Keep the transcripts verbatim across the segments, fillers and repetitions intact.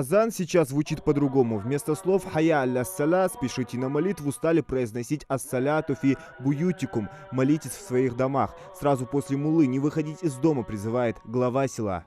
Азан сейчас звучит по-другому. Вместо слов «Хайя аля саля», «Спешите на молитву», стали произносить «Ас-саляту фи буютикум», «Молитесь в своих домах». Сразу после муллы не выходить из дома призывает глава села.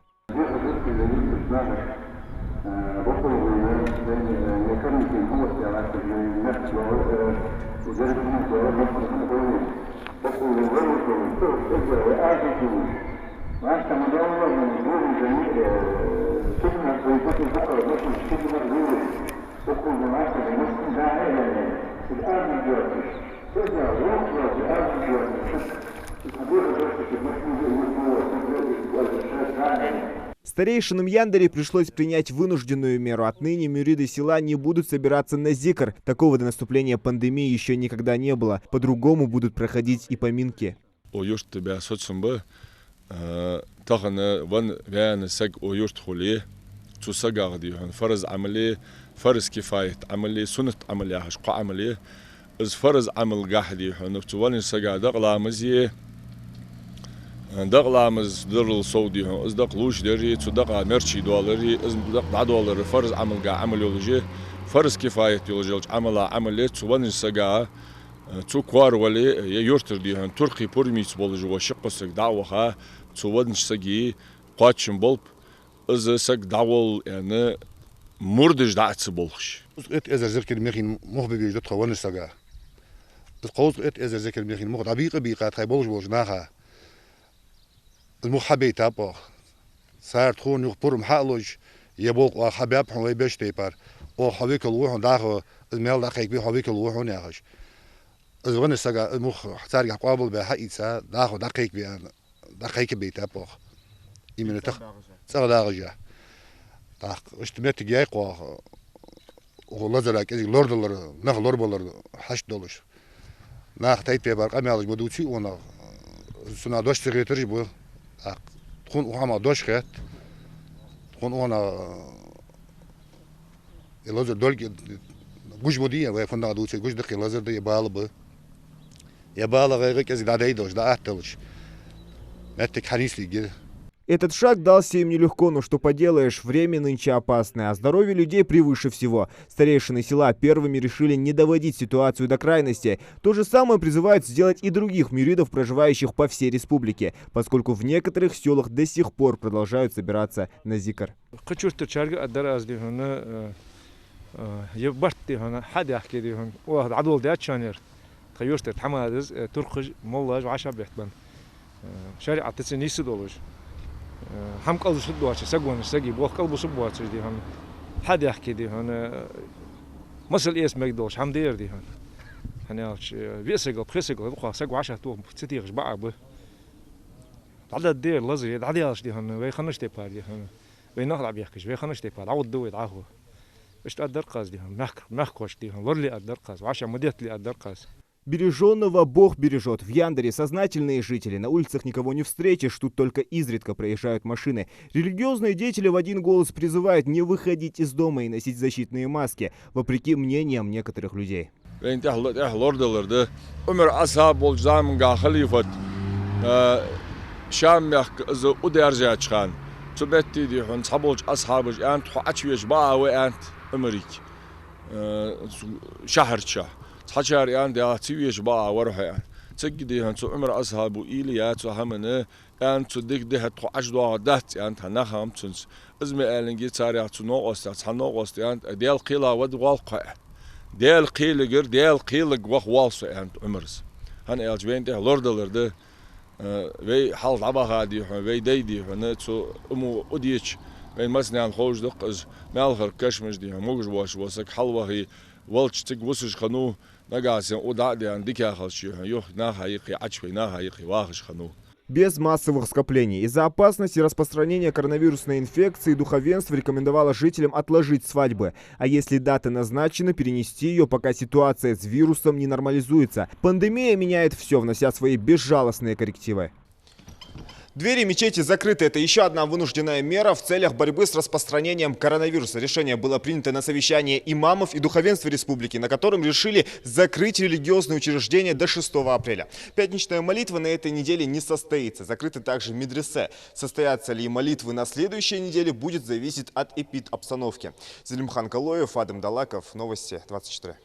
Старейшинам Яндари пришлось принять вынужденную меру. Отныне мюриды села не будут собираться на зикр. Такого до наступления пандемии ещё никогда не было. По-другому будут проходить и поминки. Укх юрта баь соцам ба, э, тахан венна саг укх юрта хуле, цу сагах, дий хьона, фарз Ӏамал, фарз кифаят Ӏамал, суннат Ӏамал яхаш кхо Ӏамал я. Из фарз Ӏамалгахьа, дий хьона, цу веннача сага дакъа ламаз е, дакъа ламаз дарал сов, дий хьона, из дакъа лувчадари, цу дакъа мерчи доалари, из дакъа дӀадоалар фарз Ӏамалгахьа Ӏамал йолаш я, фарз кифаят йолаш йолча Ӏамала Ӏамал я цу веннача сага. Цу коа вале, е юртара, дий хьона, туркхий пурмица болаш вола ши-кхо саг дӀа а ваха, цу веннача сага кхоачам болба, из саг дӀаволла аьнна, мурдаш дӀа а ца болхаш. Кхузткъа итт эзар зикар мехийна мух бе безаш да тха веннача сага. Из кхузткъа итт эзар зикар мехийна мух дӀабийкъа а бийкъа тхоай болаш болча наха. Из мух хьабайтаб оаха. Цар тхона юха пурам хьа а луш, е болх оаха хьабаьб хьона вай беш тайпара. Оаха хьо викал ва хьона дӀахо, из маьл дӀакхайкабе хьо викал ва хьона яхаш. Из веннача сага из мух царгахьа къоабалбаь хьаийца, дӀахо дӀакхайкабе аьнна, дӀакхайкабайтаб оаха. Именно тах-, цӀагӀа дагӀаш а. ТӀаккха иштта моттиг яьккха оаха, укх лазара кӀезига лорадалар, нах лорабалар хьашт долаш. Наха тайп-тайпара къамаьлаш ма дувций укхунах, цунах дош ца хетараш ба. ТӀаккха тхона укх хӀамах дош хет. Тхона укхунах, э, е лазар долга гуш ма дий, вай фуннагӀа дувце гуш да-кх, е лазар да, е бала ба. Е бала гӀайгӀа кӀезига дӀадайдалаш, дӀааттадалаш моттиг хьанийслийгир. Этот шаг дался им нелегко, но что поделаешь, время нынче опасное, а здоровье людей превыше всего. Старейшины села первыми решили не доводить ситуацию до крайности. То же самое призывают сделать и других мюридов, проживающих по всей республике, поскольку в некоторых селах до сих пор продолжают собираться на зикр. Кхыча юртарчарга а дар аз, дий хьона, э, э, е барт, дий хьона, хьадаьхке, дий хьона, оаха дӀадоладаьчарна ер. Тха юртара тхьамадас, э, туркхаш, моллаш вӀашагӀбеттабенна. Э, шариӀатаца нийса долаш. Э, хӀама кӀалбусаргдоацаш, саг веннача сага болх кӀалбусаргбоацаш, дий хьона, хьадаьхке, дий хьона, э, масал эца мегаш долаш хӀама да ер, дий хьона. ХӀана аьлча, э, виъ сагал, пхи сагал дукха саг вӀашагӀтоха ца техаш бакъахьа ба. ДӀадаргда ер лазар, е дӀадаьлча, дий хьона, вай хиннача тайпара, дий хьона, вай нах дӀабехкаш, вай хиннача тайпара дӀагӀоргда вай дӀахо. Иштта аргдар-кх аз, дий хьона, мехк-, мехкахошка, дий хьона, лорале аргдар-кх аз, вӀашагӀ ма деттале аргдар-кх аз. Бережённого Бог бережёт. В Яндаре сознательные жители. На улицах никого не встретишь, тут только изредка проезжают машины. Религиозные деятели в один голос призывают не выходить из дома и носить защитные маски, вопреки мнениям некоторых людей. Вайна тӀехьа, тӀехьа лорадалар да. Ӏумар асхьаб волча заманга халифат, а, Шам мехка из удерзаьча хана, цу метте, дий хьона, цхьаболча асхьабаша аьннад: «Хьо Ӏочувеча бакъахьа ва», аьннад Ӏумарга, а, цу шахьарча. Цхьачар аьннад: «Яха ца веча бакъахьа вар хьо», аьнна. Цига, дий хьона, цу Ӏумар асхьабо уйла яь цу хӀаманна, аьннад: «Цу дика дехьа тхо ӀочудоагӀаргдац», аьннад, хӀана аьлча цунца. Из ма аьллинге, царех цу новкъостех цхьа новкъост аьннад: «Даьла кхела ваха воалл-кх хьо», аьнна. «Даьла кхелигара Даьла кхелага ваха воалл со», аьннад Ӏумара. ХӀана аьлча вайна тӀехьа лорадалар да. Э, вай хьалха дӀабаха, дий хьона, вай дай, дий хьона, цу Ӏумо удеча, вайна массанена ховш да-кх из, маьлхара кашамаш, дий хьона, могаш воацаш вола саг хьалвахе, валча цига вусаш хиннав, нагахьа санна укх дӀа а даьнна, дикагӀа хилча, дий хьона, юха наха юкъе Ӏочу вай, наха юкъе вахаш хиннав. Без массовых скоплений. Из-за опасности распространения коронавирусной инфекции духовенство рекомендовало жителям отложить свадьбы, а если дата назначена, перенести её, пока ситуация с вирусом не нормализуется. Пандемия меняет всё, внося свои безжалостные коррективы. Двери мечети закрыты. Это ещё одна вынужденная мера в целях борьбы с распространением коронавируса. Решение было принято на совещании имамов и духовенства республики, на котором решили закрыть религиозные учреждения до шестого апреля. Пятничная молитва на этой неделе не состоится. Закрыты также медресе. Состоятся ли молитвы на следующей неделе, будет зависеть от эпидобстановки. Зелимхан Калоев, Адам Далаков, Новости двадцать четыре.